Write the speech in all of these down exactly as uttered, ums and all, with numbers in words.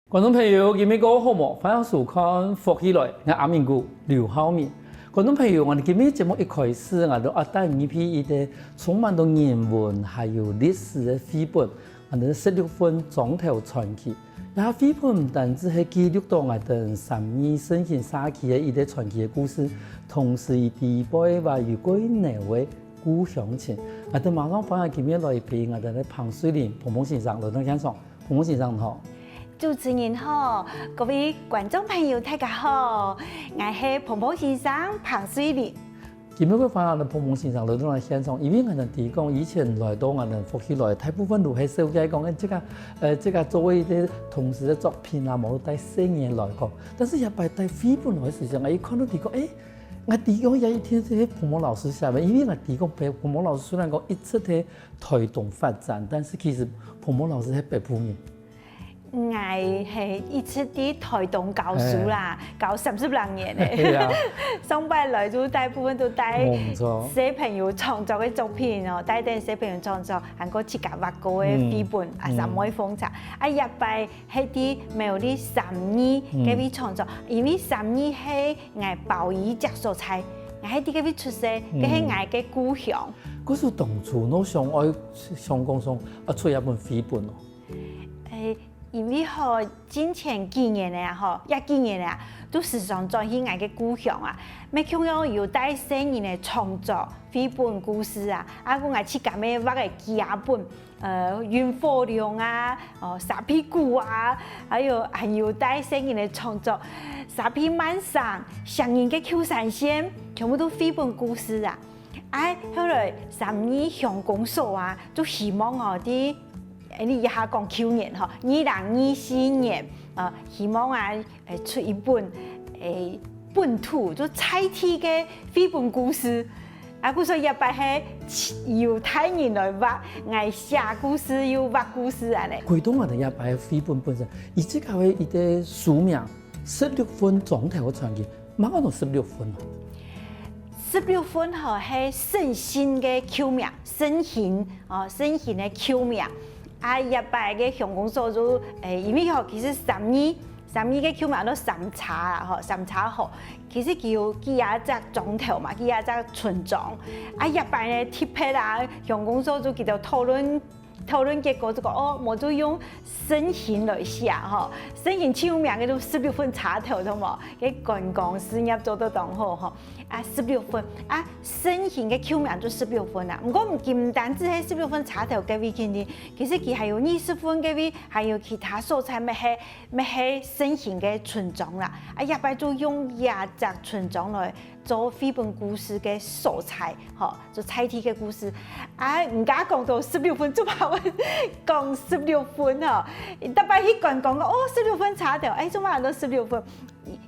觀眾朋友，今晡日過好無？歡迎收看《福氣來》，𠊎阿明哥劉浩明。觀眾朋友，𠊎等今晡日節目一開始，𠊎等愛帶你去一個充滿著人文還有歷史个繪本，𠊎等十六份庄頭傳奇。這繪本毋單淨係記錄著𠊎等三義勝興社區个一個傳奇个故事，同時佢底背還有過濃个故鄉情。𠊎等馬上歡迎今晡日來賓，𠊎等个彭瑞玲彭彭先生來到現場。 彭彭先生好。主持人好，各位觀眾朋友大家好，𠊎係彭彭先生彭瑞玲。今晡日个歡迎彭彭先生來到現場，因為𠊎等知講以前來到𠊎等福氣來，大部分都係紹介講，欸，這個，呃，這個做一個童詩个作品啊，無帶細人來講。但是這擺帶繪本來个時節，𠊎一看到知講，欸，𠊎知講這一定係彭彭老師寫个，因為𠊎知講彭彭老師雖然講一直在台東發展，但是其實彭彭老師係北埔人。 𠊎係一直在台東教書啦，教三十零年了。係啊。上擺來就大部分都帶，無錯，小朋友創作个作品哦，帶等小朋友創作，還過自家畫過个繪本，啊，三妹風茶。啊，這擺係在苗栗三義該位創作，因為三義係𠊎胞衣節所在，𠊎係在該位出世，該係𠊎个故鄉。故所當初你想愛，想講想愛出一本繪本哦？ 欸，因為吼，進前幾年了啊，吼，這幾年了啊，都時常轉去𠊎个故鄉啊，乜共樣有帶細人仔創作繪本故事啊，啊，𠊎自家乜畫个幾下本，呃，雲火龍啊，哦，沙皮牯啊，還有還有帶細人仔創作沙皮鰻生、雙人个舊山線，全部都繪本故事啊。啊，後來三義鄉公所啊，就希望哦，在 欸，你這下講舊年吼，二零二四年，呃，希望啊，欸，出一本，欸，本土就在地个繪本故事。啊，故所這擺係由大人來畫，𠊎寫故事又畫故事恁仔。回到𠊎等這擺繪本本身，佢這個个一個書名，十六份庄頭个傳奇，麼个安到十六份啊？十六份吼係勝興个舊名，勝興 哦，勝興个舊名。啊，這擺个鄉公所就，欸，因為吼，其實三義，三義个舊名安到三叉啦，吼，三叉吼。其實佢有幾下隻庄頭嘛，幾下隻村莊。啊，這擺呢，特別啊，鄉公所就佢等討論，討論結果就講，哦，無就用勝興來寫吼。勝興盡有名个就十六份茶頭，著無？該觀光事業做得當好吼。 啊，十六份啊，勝興个舊名就十六份啊。毋過毋，毋單淨係十六份茶頭該位定定，其實佢還有二十份該位，還有其他所在乜係，乜係勝興个村莊啦。啊，這擺就用這隻村莊來做繪本故事个所在，吼，做在地个故事。啊，人家講到十六份，做麼會講十六份吼？逐擺去觀光講，哦，十六份茶頭，欸，做麼安到十六份？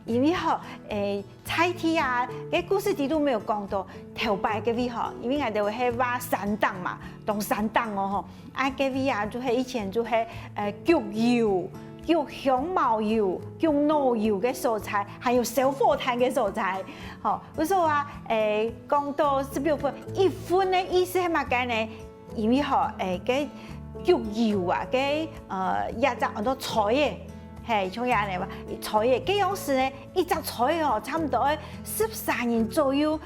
因為吼，欸， 在地啊，該故事裡肚乜有講到，頭擺該位吼，因為𠊎兜係畫山頂嘛，當山頂哦吼。啊，該位啊，就係以前就係，呃，焗油、焗香茅油、焗老油个所在，還有燒火炭个所在。吼，故所啊，欸，講到十六份，一份个意思係麼个呢？ 因為吼，欸，該焗油啊，該，呃，這隻安到炊仔，係，像恁仔嘛，炊仔，該央時呢，一隻炊仔吼，差毋多愛十三人左右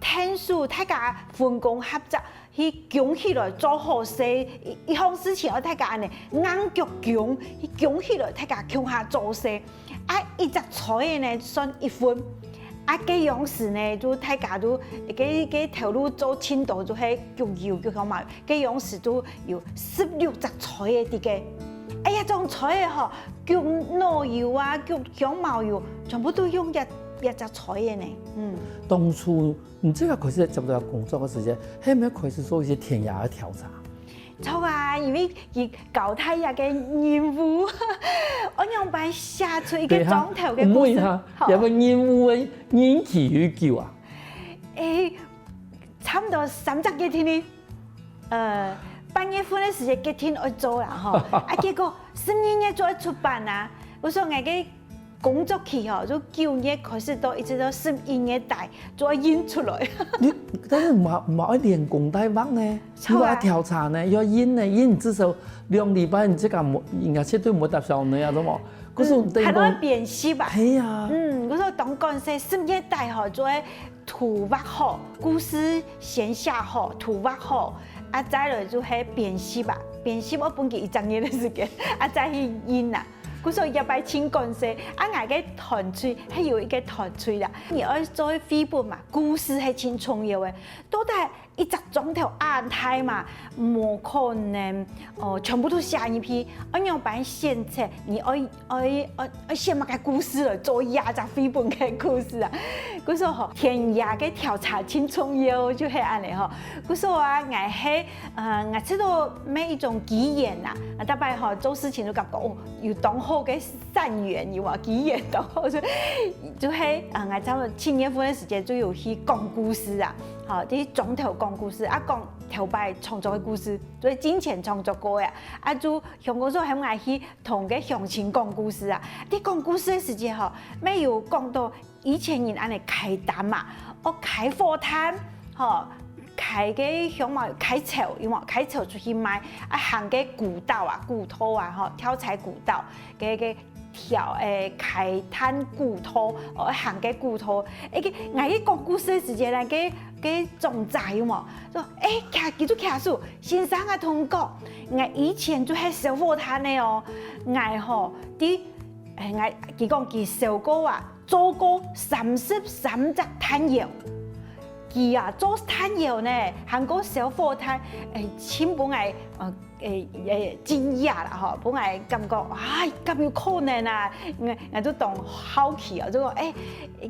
，𢯭手大家分工合作，去供起來做好勢，一，一項事情愛大家恁仔硬腳供，去供起來，大家共下做勢。 啊，一隻炊仔呢，算一份。啊，該央時呢，就大家都，該，該頭路做盡多，就係焗油、焗香茅，該央時都有十六隻炊仔在該。哎呀，這種炊仔吼，焗老油啊，焗香茅油，全部都用這，這隻炊仔呢。嗯。當初你這個開始接到工作个時間，係毋係開始做一些田野个調查？ 著啊，因為佢交代這個任務，愛仰般寫出一個庄頭个故事。等一下，𠊎問一下，好。這個任務个任期有久啊？欸，差毋多三隻月定定。呃，八月份个時間決定愛做啦，吼。啊，結果十二月就愛出版啊。𠊎想𠊎个工作期吼，就九月開始到一直到十一月底，就愛印出來。你但是毋毋愛連工帶畫呢？著啊你愛調查呢，要印呢，印至少兩禮拜，你這个無應該絕對無搭上呢啊，怎麼？可是等於還愛講，編輯啊。係啊，嗯，我說當趕時十月底吼，就愛圖畫好，故事先寫好，圖畫好，啊再來就係編輯啊，編輯我分佢一隻月个時間，啊再去印啊。故所以也擺盡趕時，啊𠊎个團隊還有一個團隊啦，你愛做繪本嘛，故事係盡重要个，到底一隻莊頭恁大嘛，無可能哦全部都寫入去，愛仰般選擇，你愛愛愛愛選麼个故事來做這隻繪本个故事啊？故所吼，田野个調查盡重要，就係恁樣吼。故所啊，𠊎係呃，𠊎知道每一種機緣啊，啊大擺吼做事情就感覺哦，有當好个善緣，有無？機緣當好，就就係啊，𠊎差不多七月份个時間就有去講故事啊，吼，去莊頭講故事啊，講頭擺創作个故事，就係進前創作過个啊，啊就鄉公所喊𠊎去同个鄉親講故事啊，在講故事个時間吼，乜有講到以前人恁樣㧡擔嘛，哦㧡火炭，吼，㧡个香茅、㧡草，有無？㧡草出去賣，啊行个古道啊、古道啊，吼，跳踩古道，个个跳誒㧡炭古道，哦行个古道，誒个𠊎去講故事个時間咧，个个莊仔有無？說誒徛，佢就徛手，先生啊同講，𠊎以前就係燒火炭个哦，𠊎吼，在誒𠊎佢講佢燒過啊。 做過三十三隻炭窯。佢啊做炭窯呢，還過燒火炭，誒，盡分𠊎呃誒誒驚訝啦吼，分𠊎感覺啊，敢有可能啊？𠊎𠊎就當好奇啊，就講誒，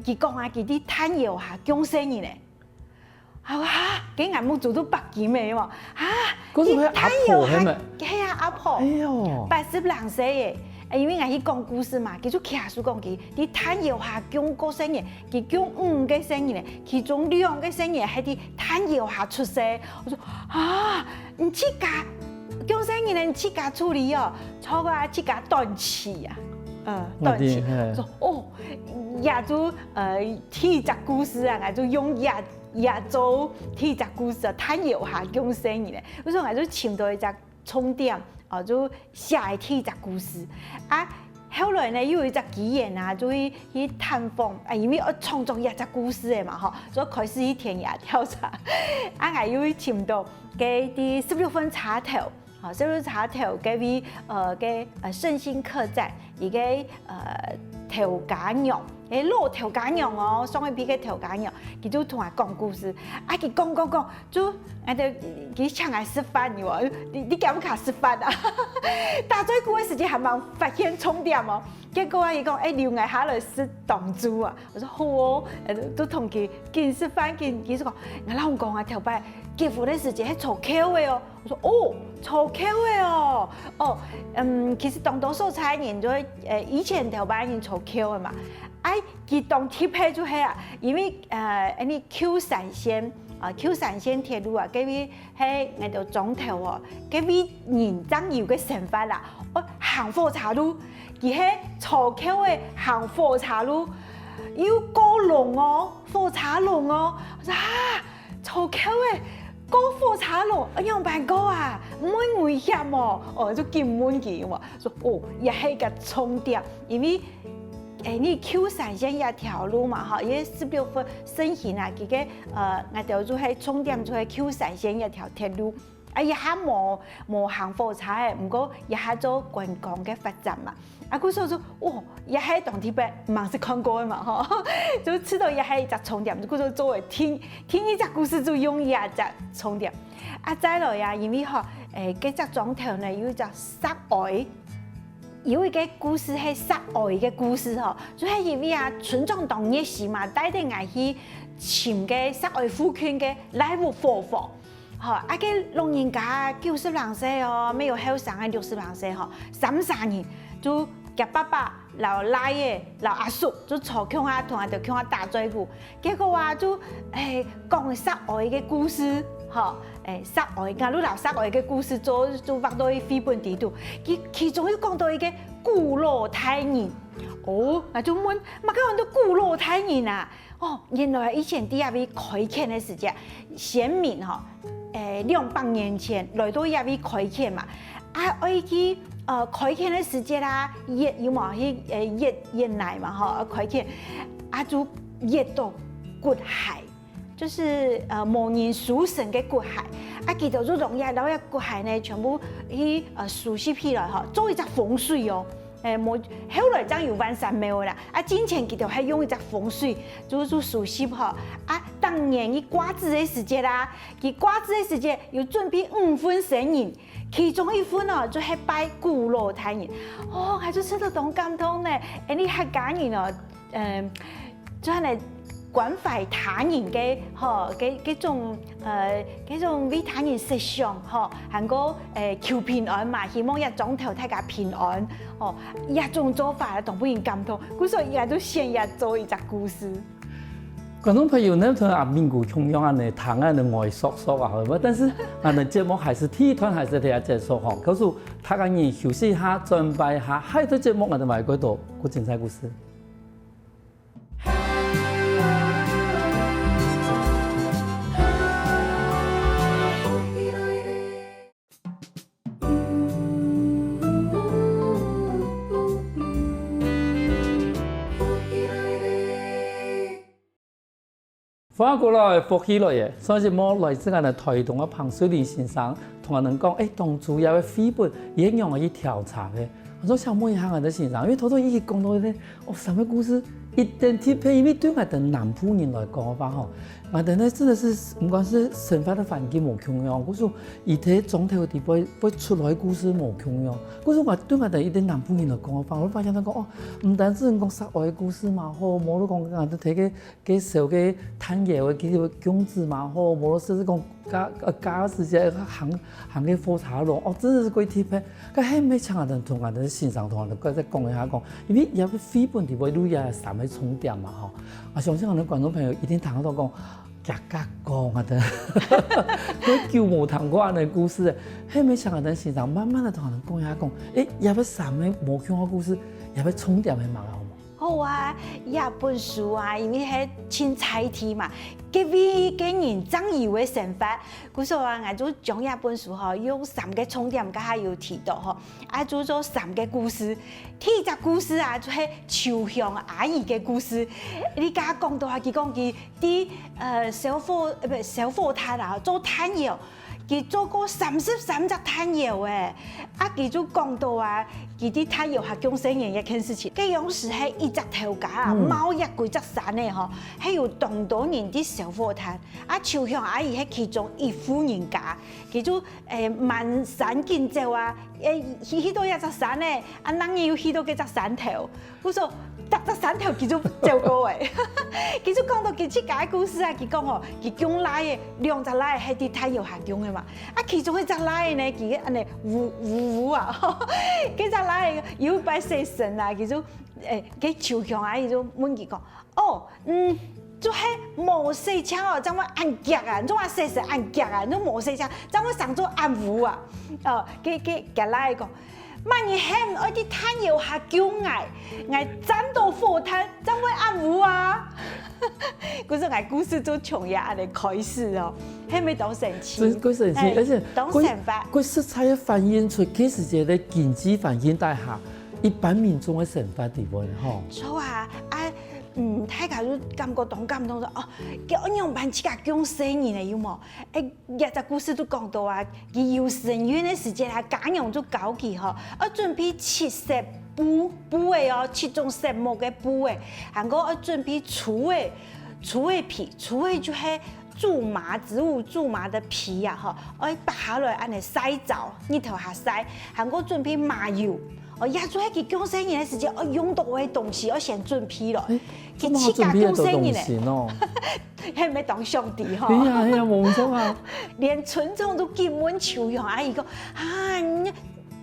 佢講啊，佢在炭窯下降細人呢。 啊，該𠊎目珠都擘金个嘛！啊，該係佢阿婆係無？係啊，阿婆，哎喲，八十零歲个，因為𠊎去講故事嘛，佢就徛手講佢，佢炭窯下降過細人，佢降五個細人，其中兩個細人係在炭窯下出世。我說啊，你自家降細人呢，你自家處理哦，錯過啊，自家斷氣啊，嗯，斷氣。說哦，也就呃，第一隻故事啊，𠊎就用也 也做第一隻故事啊，炭窯下降細人呢。所以𠊎就尋到一隻重點，哦，就寫个第一隻故事。啊，後來呢，又有一隻機緣啊，就去去探訪，啊，因為愛創作這隻故事个嘛，吼，所以開始去田野調查。啊，𠊎又去尋到該在十六份車頭， 吼，十六份車頭該位呃該呃勝興客棧，一個呃頭家娘，誒老頭家娘哦，上一輩个頭家娘，佢就同𠊎講故事，啊佢講講講，就𠊎就佢請𠊎食飯有無？你你敢毋敢食飯啊？打嘴鼓个時間還吂發現重點哦，結果啊佢講，誒留𠊎下來食當晝啊，我說好哦，呃就同佢緊食飯，緊緊就講，𠊎摎你講啊，頭擺結婚个時間係坐轎个哦。 我說哦，坐轎个哦，哦，嗯，其實當多所在人就會，呃，以前頭擺人坐轎个嘛，哎，佢當特別就係啊，因為呃，恁呢舊山線啊，舊山線鐵路啊，該位係𠊎兜庄頭哦，該位人正有个生活啦，哦，行火車路，佢係坐轎个行火車路，有過龍哦，火車龍哦，我說啊，坐轎个 過火車路，愛仰般過啊？毋會危險哦？哦，就緊問佢嘛，說哦，也係一個重點，因為誒，你舊山線這條路嘛，吼，因為十六份勝興啊，佢个呃，𠊎兜就係重點就係舊山線這條鐵路，啊，這下無無行火車个，毋過這下做觀光个發展嘛。 啊，故所就哦，這係當特別，毋識看過个嘛吼，就知道這係一隻重點，故所作為第第二隻故事就用這隻重點。啊，再來啊，因為吼，誒，該隻庄頭呢有一隻石哀，有一個故事係石哀个故事吼，就係因為啊，村長當熱心嘛，帶等𠊎去尋該石哀附近个賴屋伙房。 吼，啊該老人家九十零歲哦，乜有後生个六十零歲吼，三儕人就厥爸爸摎倈仔摎阿叔就坐共下同𠊎兜共下打嘴鼓，結果啊就誒講石哀个故事，吼，誒石哀，𠊎就摎石哀个故事做就畫到去繪本底肚，其其中又講到一個古老大人。哦，𠊎就問，麼个安到古老大人啊？哦，原來以前在該位開墾个時節，先民吼，誒，兩百年前來到該位開墾嘛，啊，愛去，呃，開墾个時節啦，挖，有無去，誒，挖，挖泥嘛吼，啊，開墾，啊，就挖到骨骸。 就係，呃，無人收成个骨骸。啊，佢兜就攏愛摎該骨骸呢，全部去，呃，收集起來吼，做一隻風水哦。誒，無，後來正有萬善廟啦。啊，進前佢兜係用一隻風水，就，就收集吼。啊，逐年佢掛紙个時節啦，佢掛紙个時節有準備五份生日，其中一份哦，就係拜古老大人。哦，𠊎就試著當感動呢。誒，你客家人哦，嗯，就恁呢關懷他人个，吼，个，个種，呃，个種為他人設想，吼，還過，誒，求平安嘛，希望這莊頭大家平安，吼，這種做法當分人感動，故所𠊎就選這做一隻故事。觀眾朋友，你同阿明哥共樣恁呢，聽恁呢呆縮縮啊，好無？但是，𠊎等節目還係第一段還係來結束吼，告訴大家人休息一下，轉擺一下，下一段節目𠊎等還過多，過精彩故事。 歡迎過來，福氣來了！上一節目來自𠊎等臺東个彭瑞麟先生，同𠊎等講，誒，當初這个繪本，佢係仰般去調查个。𠊎想問一下𠊎等先生，因為頭頭佢講到个，哦，三个故事，一點特別，因為對𠊎等南部人來講个話吼，𠊎等呢真的是，毋管係生活个環境無共樣，故所佢在莊頭个地方會出來个故事無共樣，故所𠊎對𠊎等一點南部人來講个話，𠊎會發現到講，哦，毋單止講石哀个故事嘛好，無就講𠊎等在个 該燒个炭窯个，其實供紙嘛好，無論係講嫁，呃，嫁个時節行，行个火車路，哦，真的是過特別。該後尾請𠊎等同𠊎等先生同𠊎等再講一下講，因為這个繪本裡背有這三个重點嘛吼，啊，相信𠊎等觀眾朋友一定聽到講，遽遽講啊等，幾久無聽過恁呢故事，後尾請𠊎等先生慢慢仔同𠊎等講一下講，誒，這个三个無共个故事，這个重點係麼个好無？ 好啊，這本書啊，因為係盡在地嘛，該位个人正有个生活，故所啊，𠊎就將這本書吼，用三个重點，頭下有提到吼，啊，就做三个故事。第一隻故事啊，就係秋香阿姨个故事。你頭下講到啊，佢講佢在，呃，燒火，呃，毋，燒火炭啊，做炭窯， 佢做過三十三隻炭窯誒，啊，佢就講到啊，佢在炭窯下降細人這件事情。該央時係一隻頭家啊，嗯。覅這歸隻山仔吼，係有當多人在燒火炭。啊，秋香阿姨係其中一戶人家，佢就，誒，滿山緊走啊，誒，去，去到這隻山仔，啊，另日又去到該隻山頭。 故所，逐隻山頭佢就走過誒。佢就講到佢自家个故事啊，佢講吼，佢降倈仔，兩隻倈仔係在炭窯下降个嘛。啊，其中一隻倈仔呢，佢恁呢嗚，嗚，嗚啊，該隻倈仔有一擺洗身啊，佢就，誒，該秋香阿姨就問佢講，哦，嗯，就係無洗淨哦，正會恁遽啊，你做麼洗身恁遽啊，你無洗淨，正會生做恁烏啊。哦，該，該，該倈仔講， 麼人喊愛在炭窯下降𠊎，𠊎沾到火炭，正會恁烏啊！故所𠊎故事就從這恁呢開始哦，係毋係當神奇？真，當神奇，誒，而且當生活。當，當實在个反映出該時節个經濟環境底下，一般民眾个生活地位吼。著啊，啊，嗯，大家就感覺當感動，說，哦，該愛仰般自家降細人呢，有無？誒， 這隻故事就講到啊，佢有身孕个時節啊，家娘就教佢吼，愛準備七色布，布仔哦，七種色目个布仔，還過愛準備粗仔，粗仔皮，粗仔就係苧麻，植物苧麻个皮啊吼，愛剝下來恁呢曬燥，日頭下曬，還過準備麻油， 哦，這就係佢降細人个時節愛用到个東西，愛先準備咯。誒，佢自家降細人呢，這麼好準備个東西哦。係毋係當上帝吼？係啊，係啊，無錯啊。連村長都緊問秋香阿姨講：「啊，你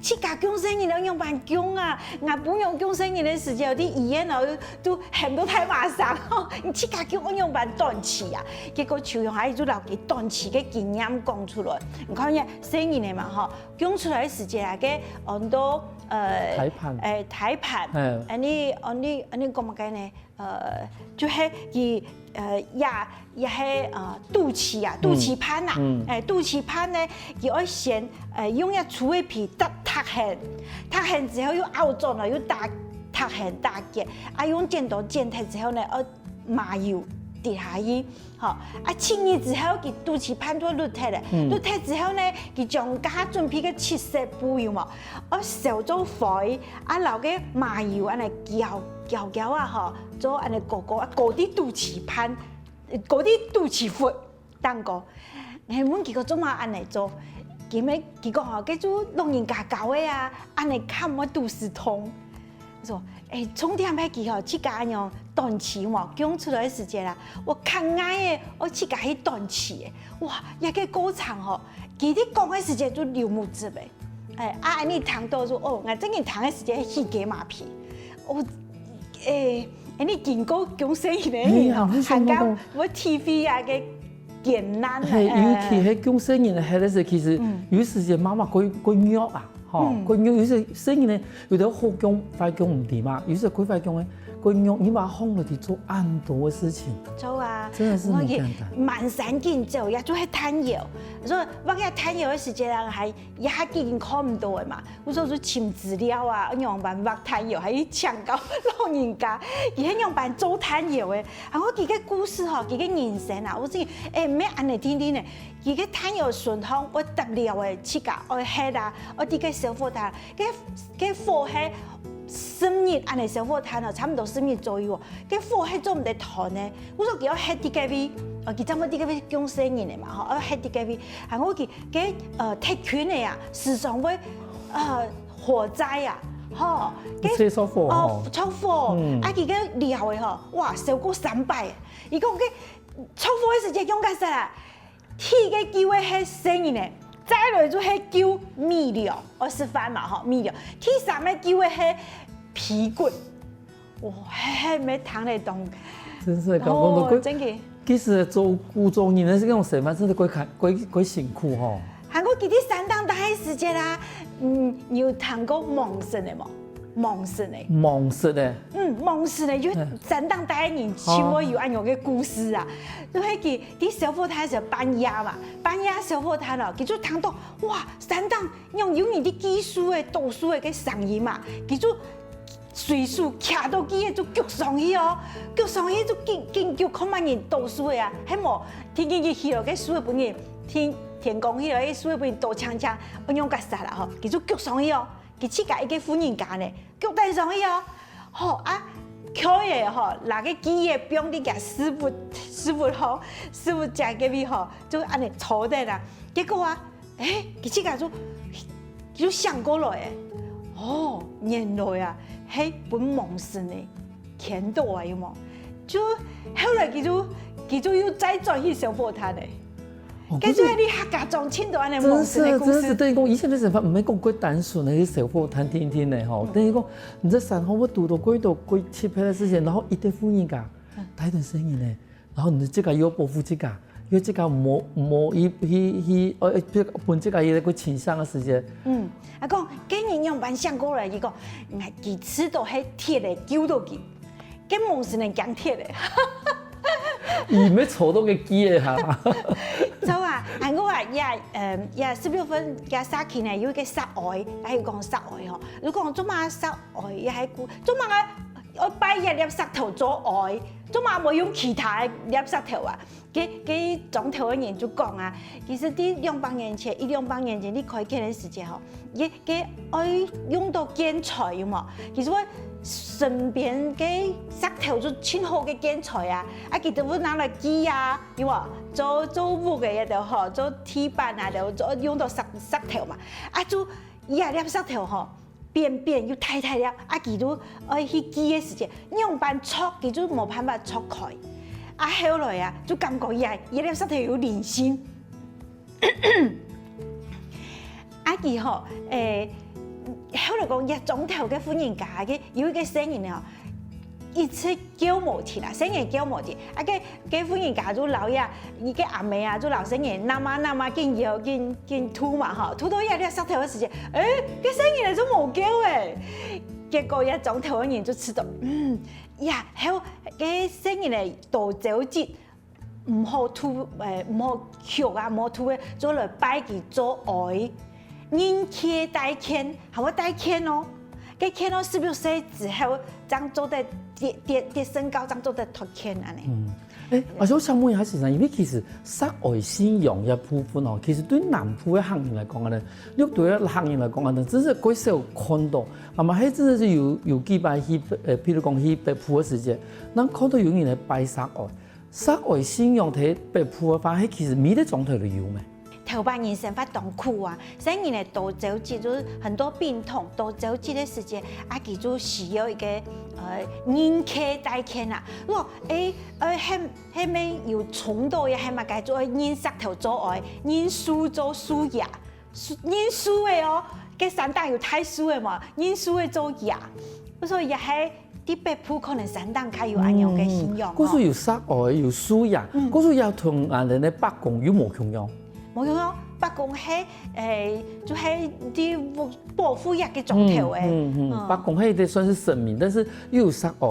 自家降細人愛仰般降啊？𠊎餔娘降細人个時節，在醫院哦，都喊到大嫲聲吼，你自家降愛仰般斷氣啊？」結果秋香阿姨就摎佢斷氣个經驗講出來。你看呢，細人仔嘛吼， 降出來个時節啊，該安到，呃，胎盤。欸，胎盤，嗯。恁呢，恁呢，恁呢講麼个呢？呃，就係佢，呃，也，也係，呃，肚臍啊，嗯。肚臍盤啊，嗯。欸，肚臍盤呢，佢愛先，呃，用一粗个皮搭，搭緪，搭緪之後又拗轉來，又打，搭緪打結，啊，用剪刀剪忒之後呢，愛麻油滴下去。 吼，啊，七日之後，佢肚臍盤就㪐忒了。嗯。㪐忒之後呢，佢將該下準備个七色布有無？愛燒做灰，啊，摎該麻油恁呢攪攪攪啊，吼，做恁呢膏膏啊，膏在肚臍盤，膏在肚臍核頂高。𠊎問佢講做麼恁呢做，佢乜，佢講吼，該就老人家教个啊，恁呢崁會肚屎痛。 說，欸，重點係佢吼，自家恁樣斷臍嘛，降出來个時節啦，𠊎較𠊎个，𠊎自家去斷臍个。哇，這个過程吼，佢在講个時節就流目汁个。欸，啊，恁呢聽到說，哦，𠊎正經聽个時節起雞嫲皮。哦，欸，恁呢經過降細人个人吼，哎呀，你想到還較會體會啊个艱難啊。嘿，尤其係降細人个時節，其實嗯。有時節媽媽會，會弱啊。 吼，嗯。佢有，有時細人呢，有兜好降、壞降毋知嘛，有時佢壞降个，佢用你話放落去做恁多个事情。做啊，真的是很簡單。滿山緊走，也就係探藥。所以，𠊎个探藥个時節人還，也還已經看毋到个嘛。𠊎就去尋資料啊，仰般畫探藥，還去請教老人家，佢係仰般做探藥个。還有佢个故事吼，佢个人生啊，𠊎真，欸，毋係恁呢定定呢。佢个探藥順風，𠊎搭了个，自家愛歇啊，愛在該燒火炭， 該，該火係十日恁呢燒火炭哦，差毋多十日左右哦。該火係做毋得斷呢。𠊎說佢愛歇在該位，呃，佢正會在該位降細人个嘛，吼，愛歇在該位。還有佢，該，呃，忒近个啊，時常會，呃，火災啊，吼，該，著火吼。哦，著火，嗯。啊，佢該燎个吼，哇，燒過三擺。佢講該著火个時節用較煞啊， 第一个救个係細人呢，再來就係救米糧，愛食飯嘛吼，米糧。第三个救个係皮骨。哇，嘿嘿，乜聽得懂。真是感動的，哦，真个。其實做古早人个該種生活，真的過艱，過，過辛苦吼。還過佢在山頂个時節啊，嗯，你有聽過魍神个無？ 魍神个。魍神个。嗯，魍神个，就嗯。山頂个人全部有恁樣个故事啊。就係佢，佢燒火炭个時候半夜嘛，半夜燒火炭哦，佢就聽到，哇，山頂仰有人在鋸樹个、剁樹个个聲音嘛，佢就隨手擎到鋸个就掬上去哦，掬上去就緊，緊掬看麼人剁樹个啊，係無，天光日起來，該樹个分人，天，天光起來，該樹个分人剁淨淨，恁樣个煞啦吼，佢就掬上去哦。 佢自家一个婦人家呢，腳蹬上去哦。吼啊，掬个吼，拿个鋸个放在厥屎朏，屎朏吼，屎朏遮个位吼，就恁呢坐等啦。結果啊，欸，佢自家就，就醒過來欸。哦，原來啊，係分魍神个牽著啊，有無？就後來佢就，佢就又再轉去燒火炭欸。 哦，該就係你客家庄盡多恁呢魍神个故事。真是，真是，等於講以前个人毋係講過單純个去燒火炭定定个吼，嗯。等於講你在山上會堵到過多過特別个事情，然後一堆婦人家，嗯。帶等細人呢，然後你自家又要保護自家，又自家無，無去，去，去，呃，分自家一個清醒个時間。嗯，啊講，該人仰般醒過來，佢講，嗯，佢知道係鐵个，救到佢。 該魍神个驚鐵个。佢乜坐到該鋸个哈。著啊，還過啊，這，呃，這十六份這社區呢，有一個石哀，還有講石哀吼。如果講做麼个石哀，也還古，做麼个愛拜這粒石頭做哀，做麼个無用其他个粒石頭啊？ 該，該庄頭个人就講啊，其實在兩百年前，一兩百年前，你開墾个時節吼，該，該愛用到建材，有無？其實𠊎身邊个石頭就盡好个建材啊，啊，佢兜會拿來鋸啊，有無？做，做屋个也得吼，做地板啊，就做用到石，石頭嘛，啊，就這粒石頭吼， 扁扁又大大粒，啊，佢就愛去鋸个時節，仰般鑿佢就無辦法鑿開。啊，後來啊，就感覺佢啊，佢粒石頭有靈性。啊，佢吼，欸，後來講，這庄頭个婦人家个有一個細人哦，一直噭無停啊，細人噭無停。啊，該該婦人家就摎佢，佢个阿姆啊，就摎細人揇啊揇啊，緊搖緊緊渡嘛吼，渡到這這石頭个時節，欸，該細人仔就無噭欸。結果這庄頭个人就知著，嗯，這後該細人仔多走急，毋好渡，欸，毋好畜啊，毋好渡个，做來拜佢做哀，人契帶牽，還會帶牽哦。該牽哦，十六歲之後，正做得跌跌跌身高，正做得脫牽恁呢。嗯，欸，啊，我想問一下先生，因為其實石哀信仰這部分哦，其實對南部个客人來講呢，六堆个客人來講呢，真係較少看著。啊嘛，係真係有有幾擺去，呃，譬如講去北埔个時節，正看著有人來拜石哀。 石哀信仰在北埔个話，係其實每一个庄頭都有咩？頭擺人生活當苦啊，細人仔多走急，就係很多病痛，多走急个時節，啊，佢就需要一個，呃，人契帶牽啊。如果，欸，呃，係係無有衝著，也係麼个，就愛認石頭做哀，認樹做樹爺， 樹，認樹仔哦，該山頂有大樹仔嘛，認樹仔做爺。所以也係在北埔可能山頂較有恁樣个信仰哦。嗯，故所有石哀，有樹爺，嗯。故所也同𠊎等个伯公又無共樣。無共樣，伯公係，欸，就係在保護這个庄頭个。嗯，嗯，嗯，嗯。伯公係一個算係神明，但是又有石哀，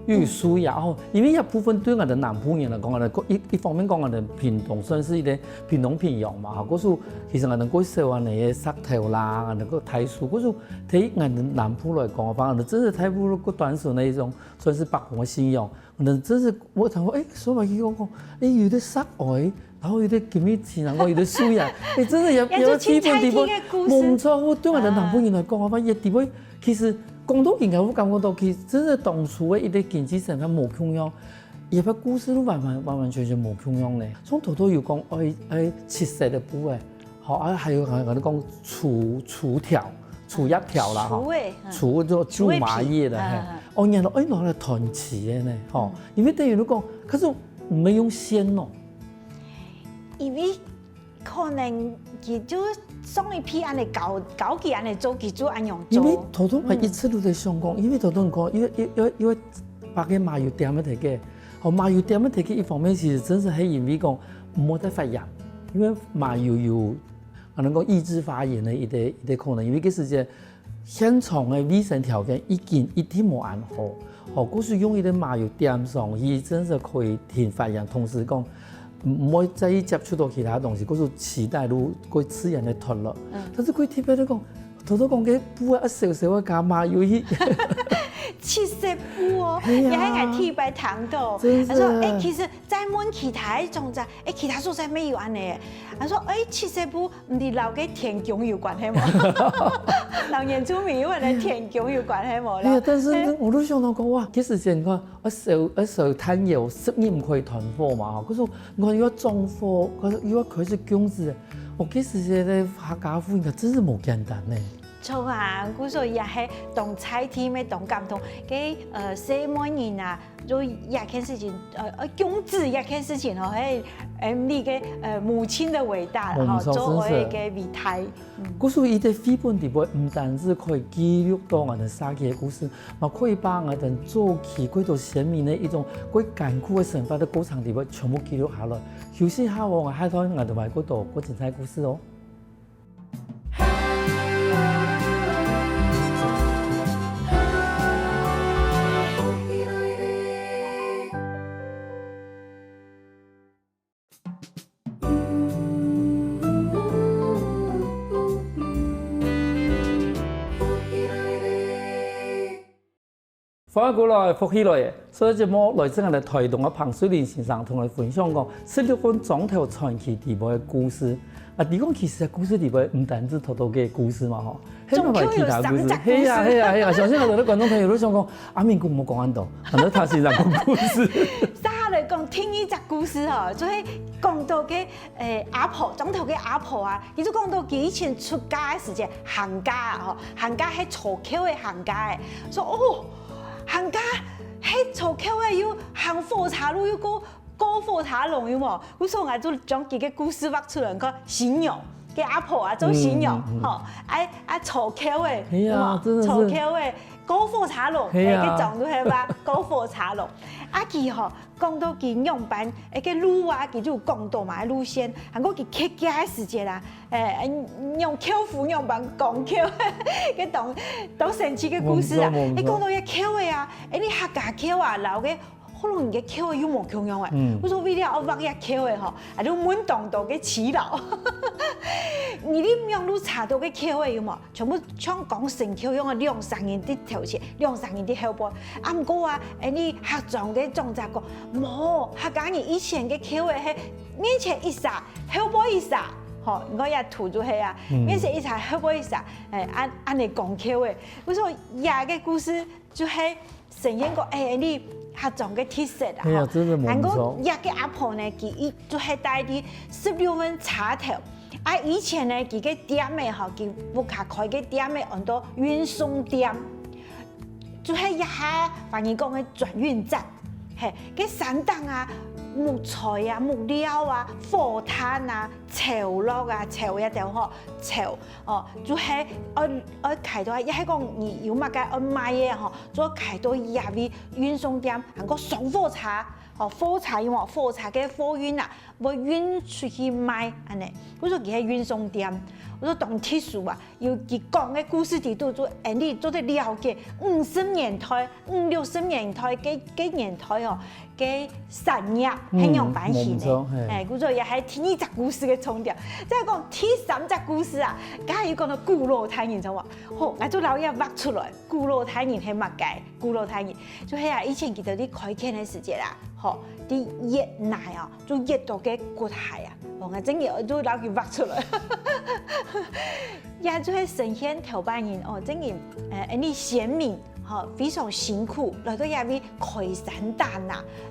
又有樹爺哦。因為這部分對𠊎等南部人來講，𠊎等一一方面講，𠊎等屏東算係一個屏東平洋嘛，哈，故所 其實𠊎等較少恁呢个石頭啦，恁呢个大樹，故所在𠊎等南部來講，反而真係大部分較單純个一種，算係伯公个信仰。𠊎等真係會聽講，欸，所以佢講講，欸，有个石哀，然後有个金玉其，然後有个樹爺，欸，真係也也就也基本地方，清彩天个故事。無錯，對𠊎等南部人來講，反而地方其實講到應該，𠊎感覺到其實真係當初个一個經濟生活無共樣，也把故事都完完完完全全無共樣呢。從頭到尾有講愛愛七色个布欸， 好，啊，還有還有講除除條、除葉條啦，吼，除欸，嗯。除就苎麻葉的，除欸皮，嘿。嗯，嗯。哦，你看，哎，拿來團旗的呢，吼，嗯。因為等於講，可是毋係用線哦。因為可能佢就上一批恁呢教教佢恁呢做，佢就恁樣做。因為頭頭𠊎一直都在想講，嗯。因為頭頭你看，因為因為因為把个麻油點个忒个，哦，麻油點个忒个，一方面其實真係係因為講毋好再發炎，因為麻油有 啊，能夠抑制發炎的一個一個可能，因為該時節現場的衛生條件已經一定無恁好，吼，故所用一個麻油點上去，真係可以停發炎，同時講，毋會再去接觸到其他東西，故所臍帶就會自然的脫落。嗯。但是佢特別的講，頭頭講个布啊，小小个加麻油去。七色布哦，係啊。也還第一擺聽到。真是。他說，哎，其實再問其他一種在 哎，其他所在乜有恁呢。佢講，哎，七色布毋係摎該天公有關係無？摎原住民有關个天公有關係無？哎呀，但是呢，嘿。我就想到講，哇，其實你看，啊，燒啊燒炭窯，十年毋可以斷火嘛，吼。可是你看又要種火，可是又要開始供紙，哦，其實這個客家婦人真是無簡單呢。 著啊，故所也係當在地，乜當感動。該，呃，細妹人啊，就這件事情，呃，呃，供紙這件事情吼，係，呃，你个，呃，母親的偉大啦，吼，嗯，做愛个偉大。嗯。故所佢个繪本裡背，毋單止可以記錄到𠊎等社區个故事，嘛可以把𠊎等早期幾多先民个一種幾艱苦个生活个過程裡背全部記錄下來。休息下哦，𠊎還同𠊎等來幾多幾精彩故事哦。 歡迎過來，福氣來了！所以節目來自𠊎等臺東个彭瑞麟先生同𠊎分享講，十六份庄頭傳奇裡背个故事。啊，你講其實故事裡背毋單止頭頭个故事嘛，吼，還有其他故事。總共有三十隻故事。係啊，係啊，係啊，相信𠊎等个觀眾朋友都想講，阿明哥莫講恁多，還係聽先生講故事。接下來講第二隻故事吼，就係講到个，誒，阿婆，庄頭个阿婆啊，佢就講到佢以前出家个時節，行家啊，吼，行家係坐轎个行家誒，說哦， 行家，係坐轎个又行火車路又過過火車龍有無？故所𠊎就將佢个故事畫出來，你看新娘，个阿婆啊做新娘，嗯，嗯。吼，啊啊坐轎个，係啊，有無？真的是。坐轎个，過火車龍，係啊。欸，該張就係吧，過火車龍。啊，佢吼，講到佢仰般，欸，該路啊，佢就講到嘛，路線，還過佢蹶佢个時節啦，欸，仰蹺虎仰般講蹺，該當當神奇个故事啊。無錯，無錯。欸，講到這蹺仔啊，欸，你客家蹺仔，摎該福佬人个蹺仔又無共樣欸。嗯。故所為了愛畫這蹺仔吼，啊，就問當多个耆老，你等仰路查到个蹺仔有無？ 全部像講成蹺樣个兩三人在頭前，兩三人在後背。啊，毋過啊，欸，你客庄个長者講，無，客家人以前个蹺仔係面前一儕，後背一儕。吼，你看這圖就係啊，嗯。面前一儕，後背一儕，欸，恁，恁樣講蹺仔。故所這个故事就係 承認講，欸，你客庄个特色啊，係啊，吼。真係無錯。還過這个阿婆呢，佢一就係戴在十六份車頭。啊，以前呢，佢个店仔吼，佢屋下開个店仔安到運送店，就係這下華語講个轉運站。係，該山頂啊，木材啊、木料啊、火炭啊、樵落啊、樵這兜吼，樵 哦，就係愛，愛開到，也係講你有麼个愛賣个吼，就愛開到這位運送店，還過上火車，吼，火車有無？火車个貨運啊，會運出去賣，恁樣。𠊎說佢係運送店，𠊎說當特殊啊，有佢講个故事裡肚，就恁樣做得了解五十年代 五六十年代，該，該年代哦，該產業係仰般形个。嗯，無錯，係。欸，故所也係第二隻故事个重點。再講第三隻故事啊，剛才有講到古老大人，知無？好，𠊎就摎佢畫出來。古老大人係麼个？古老大人就係啊，以前佢兜在開墾个時節啊，吼，在越南哦， 就挖到个骨骸啊，哦，𠊎真个就摎佢畫出來。也就係神仙頭擺人哦，真个，呃，恁樣先民，吼，非常辛苦，來到這位開山打林，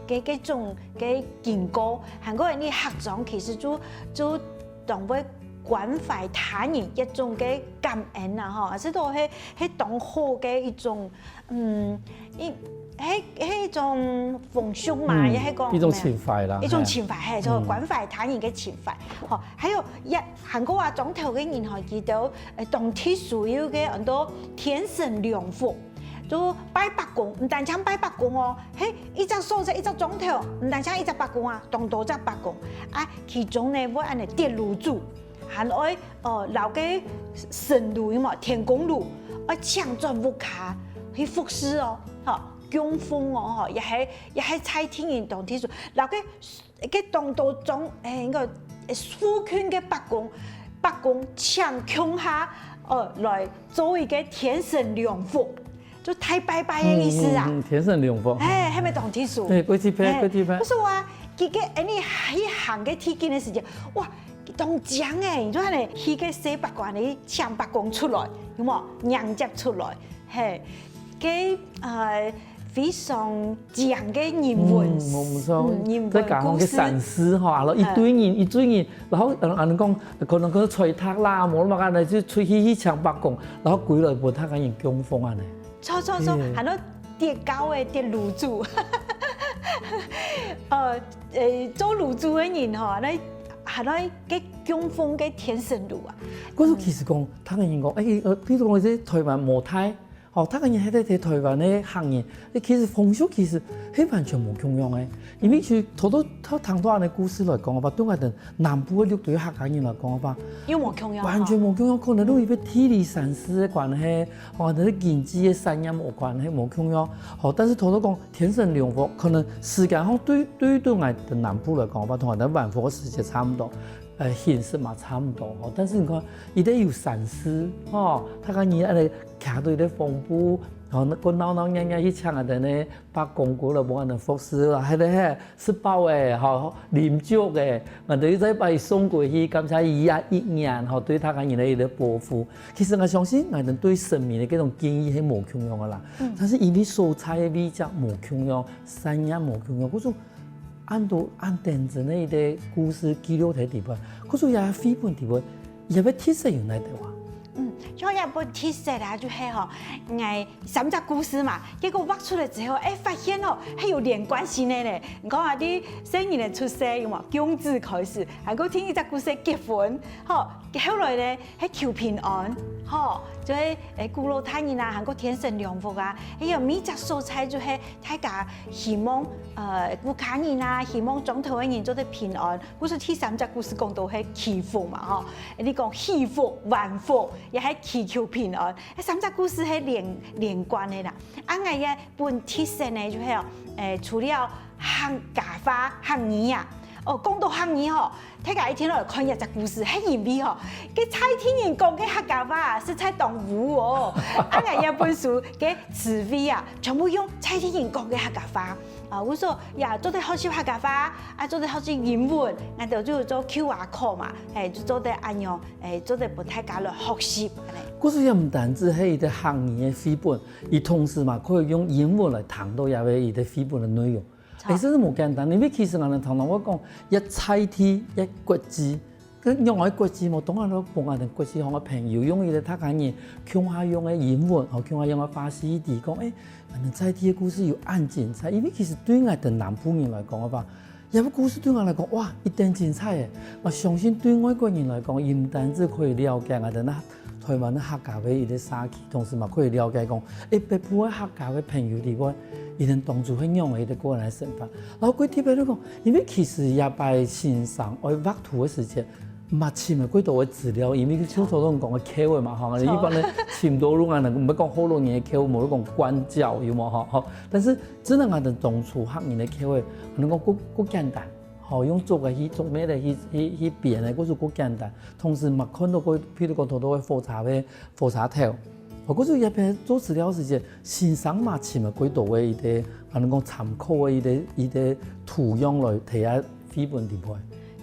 个，个種，个經過，還過恁樣客庄其實就，就當會關懷他人一種个感恩啊，吼，係都係，係當好个一種 嗯，一，係，係一種風俗嘛，嗯，也係講一種情懷啦，一種情懷，係，就關懷他人个情懷。吼，還有，也，還過啊，庄頭个人吼，佢兜，呃，當特殊有个安到天神龍福，就拜伯公，毋單淨拜伯公哦，係，一隻所在，一隻庄頭，毋單淨一隻伯公啊，當多隻伯公。啊，其中呢，會恁樣跌爐主， 還愛，呃，摎个神爐有無？天公爐，愛請轉屋下去服侍哦，吼，供奉哦，吼，也係，也係在地人當特殊，摎个，个當多種，欸，該个，欸，附近个伯公，伯公請共下，呃，來做一个天神龍福。 就大拜拜个意思啊。嗯，嗯，嗯，天神龍福。欸，係毋係當特殊？對，過特別，欸，過特別。故所啊，佢个恁樣去行个地景个時節，哇，當靚欸！你看呢，去个細伯公恁樣請伯公出來，有無？迎接出來，係，个，呃，非常靚个人文，嗯，無錯。嗯，人文故事。再加上个山勢吼，然後一堆人，嗯。一堆人，然後，嗯，恁樣講，可能佢睡忒啦，無麼个，就出去去請伯公，然後歸來分大家人供奉恁樣。 著著著，嗯。還有跌跤个跌爐主，呃，欸，做爐主个人吼，該還有个供奉个天神爐啊。故所其實講，大家人講，欸，呃，比如講這台灣無大，吼，大家人還在在台灣个客人，欸，其實風俗其實係完全無共樣个。因為其實頭頭，頭聽到恁樣故事來講个話，對𠊎等 南部个六堆客家人來講个話，又無共樣吼。完全無共樣，可能都因為地理山勢个關係，吼，可能經濟个產業有關係，無共樣。吼，但是頭頭講天神龍福，可能時間上對，對，對𠊎等南部來講个話，同𠊎等萬福个時節差毋多，呃，形式嘛差毋多。吼，但是你看，佢兜有山勢，吼，大家人恁樣徛到一个篷布，吼，過鬧鬧熱熱去請啊，等呢，伯公過來幫𠊎等服侍啦，係咧係。 食飽欸，吼，啉足欸，𠊎兜又再把佢送歸去，感謝佢這一年，吼，對大家人个一个保護。其實𠊎相信，𠊎兜對神明个這種敬意係無共樣个啦。嗯。但是因為所在个位置無共樣，產業無共樣，故所恁多恁頂真个一个故事記錄在裡背，故所這繪本裡背，佢个特色有哪兜啊？嗯，像這本特色啊，就係吼，𠊎 三隻故事嘛，結果畫出來之後，欸，發現哦，還有連貫性个咧。你看啊，對細人仔出世，有無？供子開始，還過第二隻故事結婚，吼，後來呢，係求平安，吼，就係，欸，古老大人啊，還過天神兩福啊，還有每隻所在就係大家希望，呃，屋下人啊，希望莊頭个人做得平安。故所第三隻故事講到係祈福嘛，吼，你講祈福、萬福，也係祈求平安。該三隻故事係連，連貫个啦。啊，𠊎个本特色呢，就係哦，欸，除了客家話、客語啊，哦，講到客語吼， 大家一定愛來看這隻故事，係因為吼，該在地人講个客家話啊，實在當烏哦。啊，𠊎這本書个詞彙啊，全部用在地人講个客家話。啊，故所也做得學習客家話，啊，做得學習英文，𠊎兜就有做Q R code嘛，係，就做得恁樣，欸，做得分大家來學習，恁呢。故所也毋單止係一個客語个繪本，佢同時嘛可以用英文來談到這個佢个繪本个內容。 欸，真係無簡單，因為其實𠊎兜常常會講，一在地，一國際，該仰般國際無？當然愛分𠊎兜國際上个朋友，用一個大家人共下用个英文，吼，共下用个話，去知講，欸，𠊎兜在地个故事有恁精彩。因為其實對𠊎兜南部人來講个話，這個故事對𠊎來講，哇，一等精彩欸！𠊎相信對外國人來講，佢毋單止可以了解𠊎兜那 臺灣个客家个一個社區，同時嘛可以了解講，欸，北部个客家个朋友裡背，佢兜當初係仰般个一個過來个生活。然後過特別來講，因為其實這擺先生愛畫圖个時節，嘛尋著幾多个資料，因為就像頭先講个Q个嘛，吼，一般个尋到路啊，毋會講學老人个Q，無講官教，有無吼？吼，但是真个𠊎兜當初客人个Q个，可能講較，較簡單。 吼，用竹仔去，竹篾仔去，去，去編个，故所較簡單。同時嘛看到過，譬如講，頭頭个火車个火車頭，哦，故所這片做資料時節，先生嘛尋著幾多个一個，可能講參考个一個，一個圖樣來提下繪本裡背。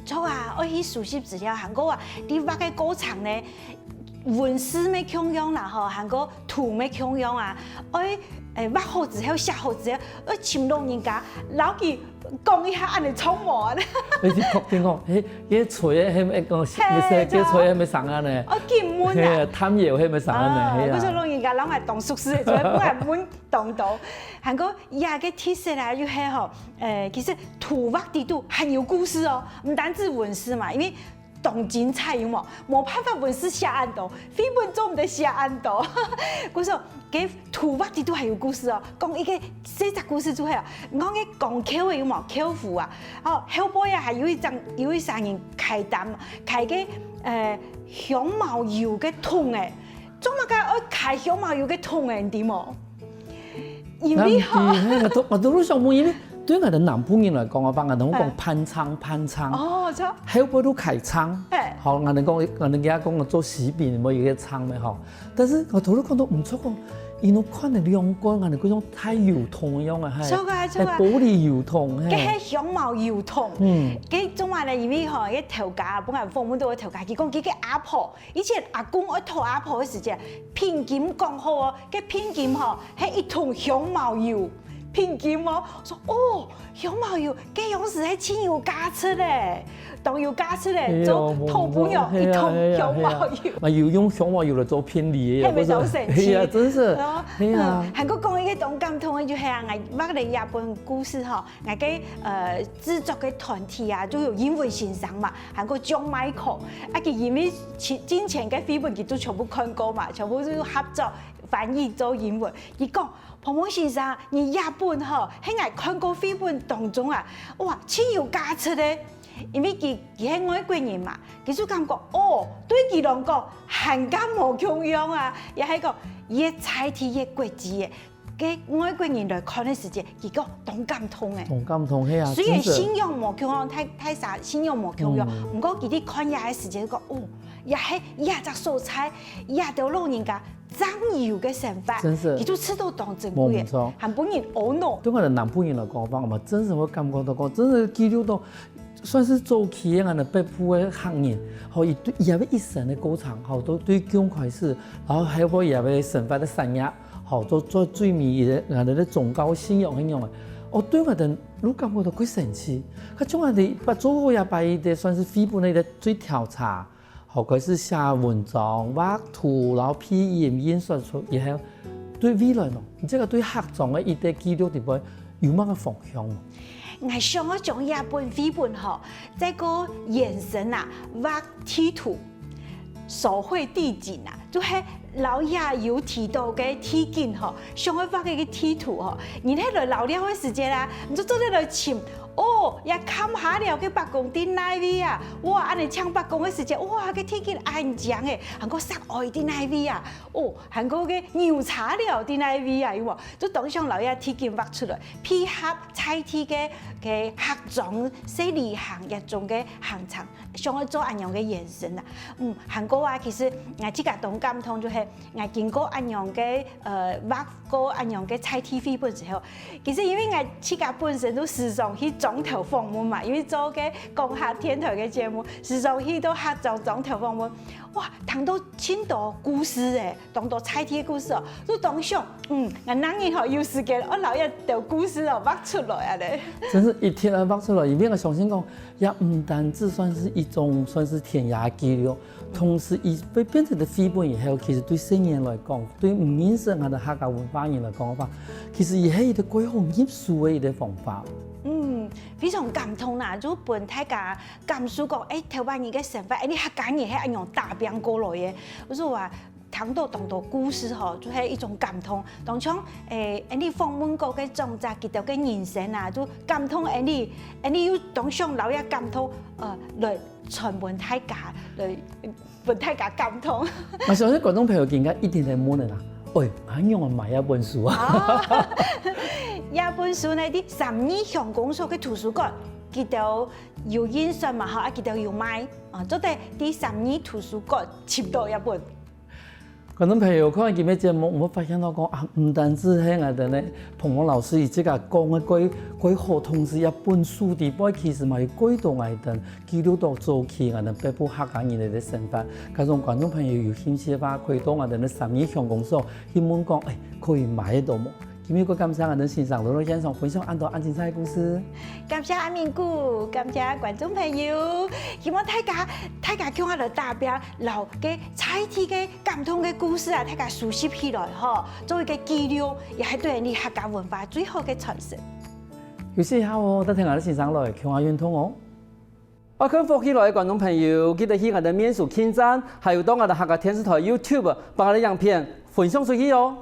著啊，愛去收集資料，還過啊，你畫个過程呢，文字乜共樣啦吼，還過圖乜共樣啊，愛，欸，畫好之後，寫好之後，愛尋老人家，摎佢 講一下恁呢著無啊？你去確定講，嘿，該吹个係毋係講，嘿，該吹个係毋係生恁呢？哦，金門啊。嘿，探友係毋係生恁呢？哦，嘿啊。故所老人家摎𠊎當熟識个，所以毋會問當多。還過，這個特色啊，就係吼，呃，其實圖畫裡肚還有故事哦，毋單止文字嘛，因為 當精彩有無？無辦法文字寫恁多，繪本做毋得寫恁多。故所，該圖畫裡肚還有故事哦，講一個細隻故事就係哦，講該講轎个有無？轎夫啊，哦，後背啊還有一隻，有一儕人㧡擔，㧡該，呃，香茅油个桶仔，做麼个愛㧡香茅油个桶仔，你知無？ 因為吼，嘿，嘿，都，我都想問，因為對𠊎兜南部人來講啊，𠊎兜講，哎。伴唱，伴唱。哦，著。後背都㧡唱。哎。好，𠊎兜講，𠊎兜講做喜餅，無有一個唱个吼。但是𠊎頭先看到毋著講，佢兜㧡个兩罐，𠊎兜講大油桶一樣个，嘿。著啊，著啊。哎，玻璃油桶，嘿。該係香茅油桶。嗯。該做麼呢？因為吼，該頭家，本來訪問到个頭家，佢講佢个阿婆 以前阿公愛討阿婆个時節，聘金講好哦，該聘金吼，係一桶香茅油，聘金哦。說，哦，香茅油，該樣式係盡有價值个，當有價值个，哎喲，做討餔娘一桶香茅油。無，無，係啊，係啊，係啊。嘛有用香茅油來做聘禮个，係，毋係當神奇。係啊，真是，哦，係啊。嗯，還過講一個當感動个，就係啊，𠊎，𠊎个這本故事吼， 𠊎个，呃，製作个團體啊，就有英文先生嘛，還過John Michael，啊，佢因為進，進前个繪本佢都全部看過嘛，全部就合作翻譯做英文。佢講，彭彭先生，你這本吼，係𠊎看過繪本當中啊，哇，盡有價值个，因為佢，佢係外國人嘛，佢就感覺，哦，對佢來講，還較無共樣啊，也係講，越在地越國際个。 該外國人來看个時節，佢講當感動个。當感動，係啊，雖然真是。信仰無共樣，大，大儕信仰無共樣，嗯。毋過佢兜看這个時節講，哦，這係這隻所在，這兜老人家正有个生活，真是。佢就試著當珍貴个，無錯。還分人懊惱。對𠊎兜南部人來講，𠊎嘛真是會感覺到講，真是記錄到 算是早期个𠊎兜北部个客人，吼，佢對，佢个一生个過程，吼，都對降開始，然後還有佢个生活个產業，吼，做，做最尾个𠊎兜个宗教信仰係仰个。哦，對𠊎兜就感覺到蓋神奇。佢像𠊎兜捌做過一擺个算是繪本个最調查， 好，開始寫文章、畫圖，然後配音、印刷出以後，對未來呢，你這個對客庄个一個記錄裡背有麼个方向無？𠊎想愛將這本繪本吼，再過延伸啊，畫地圖、手繪地景啊，就係摎這有提到个地景吼，想愛畫个地圖吼，人係來遶寮个時節啊，你就做得來尋。哦，這崁下寮个伯公在哪位啊？哇，恁呢像伯公个時節，哇，个地景恁靚欸，還過石鮎在哪位啊？哦，還過个牛車寮在哪位啊？有無？就當想摎這地景畫出來，配合在地个个客庄、細旅行這種个行程。 想愛做恁樣个延伸啊。嗯，還過啊，其實𠊎自家當感動，就係𠊎經過恁樣个呃畫過恁樣个在地繪本之後，其實因為𠊎自家本身都時常去庄頭訪問嘛，因為做个講客電台个節目，時常去到客庄庄頭訪問，哇，聽到盡多故事欸，當多在地个故事哦，就當想，嗯，𠊎哪日吼有時間，愛摎這兜故事哦畫出來啊咧。真係一定愛畫出來，因為𠊎相信講， 也毋單止算係一種算係田野記錄，同時佢會變成个繪本以後，其實對細人來講，對毋認識𠊎等客家文化人來講个話，其實佢係一個蓋好入手个一個方法。嗯，非常感動啦，就分大家感受講，欸，頭擺人个生活，欸，你客家人係恁樣打拚過來个，就係話。 聽到當多故事吼，就係一種感動。當像誒，𠊎等訪問過个長者，佢兜个人生啊，就感動𠊎等，𠊎等又當想摎這感動，呃，來傳分大家，來分大家感動。𠊎相信觀眾朋友應該一定會問个啦，喂，𠊎仰會買這本書啊？這本書呢，在三義鄉公所个圖書館，佢兜有印刷嘛吼，啊佢兜有賣，啊做得在三義圖書館尋到這本。 觀眾朋友，看完今日節目，有無發現到講啊，毋單止係𠊎等呢，彭老師佢自家講个蓋蓋好，同時這本書底背其實嘛有蓋多𠊎等記錄到早期𠊎等北部客家人个生活。假使觀眾朋友有興趣个話，可以到𠊎等个三義鄉公所去問講，欸，可以買得到無？ 今日過感謝𠊎等先生來到現場分享恁多恁精彩个故事。感謝阿明哥，感謝觀眾朋友，希望大家大家共下來打拚，摎个在地个感動个故事啊，大家收集起來吼，做一個記錄，也係對𠊎等客家文化最好个傳承。有時候哦，等𠊎等先生來共下運動哦。 愛看福氣來个觀眾朋友，記得去𠊎等面書網站，還有到𠊎等客家電視台YouTube，幫𠊎等影片分享出去哦。